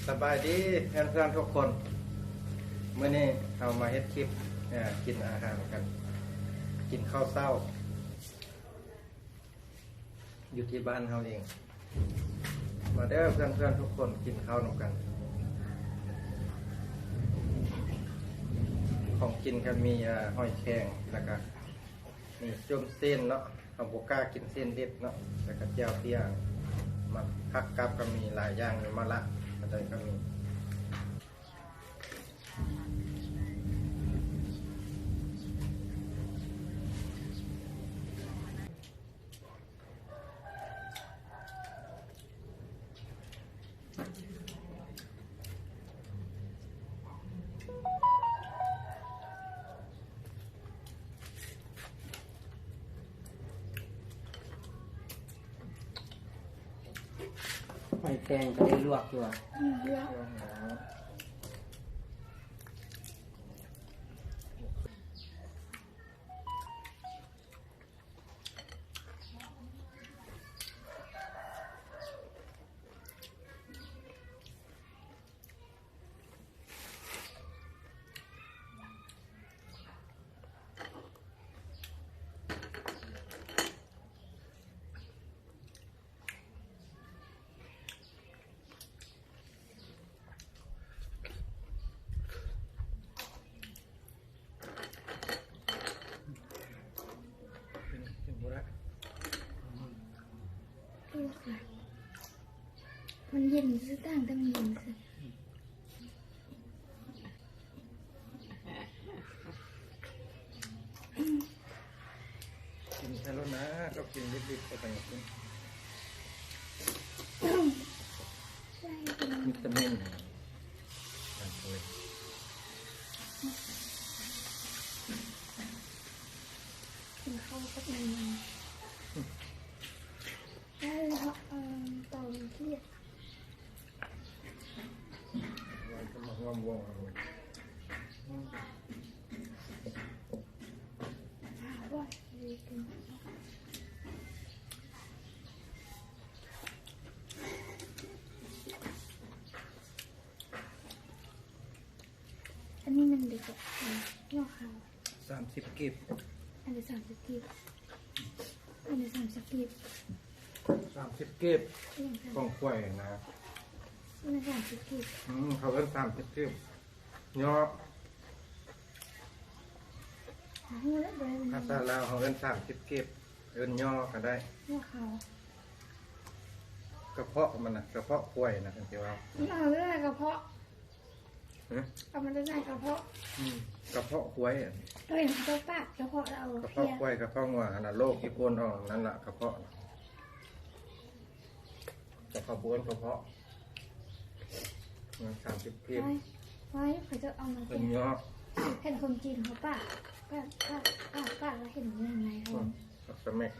ສະບາຍດີເພື່ອນໆທຸກຄົນ, ມື້ນີ້ເຮົາມາເຮັດຄລິບ ເອີ ກິນອາຫານກັນ, ກິນເຂົ້າເຊົ້າ ຢູ່ທີ່ບ້ານເຮົາເອງ. ມາເດີເພື່ອນໆທຸກຄົນ ກິນເຂົ້ານຳກັນ. ຂອງກິນກໍມີ ເອີ ຫອຍແຄງ ແລ້ວກໍມີຈຸ້ມຊີ້ນເນາະ, ເຮົາບໍ່ກ້າກິນຊີ້ນດິບເນາະ, ແລ້ວກໍແຈ່ວເພຍ ໝາກຜັກກັບກໍມີຫຼາຍຢ່າງຢູ່, ມະລະອັນໃດກໍມີ. ຫອຍແຄງກໍໄດ້ລວກຢູ່ຫວາ? ອືມ ລວກ. ມັນເຢັນຊື່ຕ່າງ ແຕ່ມັນເຢັນຊື່. ກິນແຄ່ໂລດນະ, ກໍກິນດິບໆ ເຂົ້າໄປກິນ. ວິຕາມິນ. ກິນເຂົ້າກັບມັນ. ໄດ້ແລ້ວ ເອີ ຕອນທີ່ ອັນນີ້ມັນເດັກ ເນາະ ສາມສິບກີບ. ອັນນີ້ສາມສິບກີບ. ອັນນີ້ສາມສິບກີບ. ສາມສິບກີບ ຂອງຂ້ອຍນະ. ອັນນີ້ສາມສິບກີບ. ອືມ ເຂົາເອີ້ນສາມສິບກີບ. ຍໍ້. ຮູ້ແລ້ວ ພາສາລາວເຮົາເອີ້ນສາມສິບກີບ, ເອີ້ນຍໍ້ກໍໄດ້. ຍໍ້ເຂົາ. ກະເພາະມັນນະ, ກະເພາະຄວາຍນະ ເພິ່ນຊິເວົ້າ. ເອົາເລື່ອງກະເພາະ. ຮະ? ເອົາມາຈາກໃສກະເພາະ? ອືມ ກະເພາະຄວາຍ. ເອີ ເຈົ້າປາກກະເພາະລາວ. ກະເພາະຄວາຍ ກະເພາະງົວຫັ້ນນະ, ໂລກທີ່ຄົນອອກນັ້ນລະກະເພາະ. ແຕ່ເຂົາບໍ່ເອີ້ນກະເພາະ. ສາມສິບກີບ. ໄວ້ ໄວ້ ເຂົາຈະເອົາມາ ເປັນຍອດ. ເຫັນຄົນຈີນເຂົາປາກ ປາກ ປາກ ປາກ ປາກ ແລ້ວເຫັນຍັງໄງເຂົາ ອືມ ປັກສະແໝກ.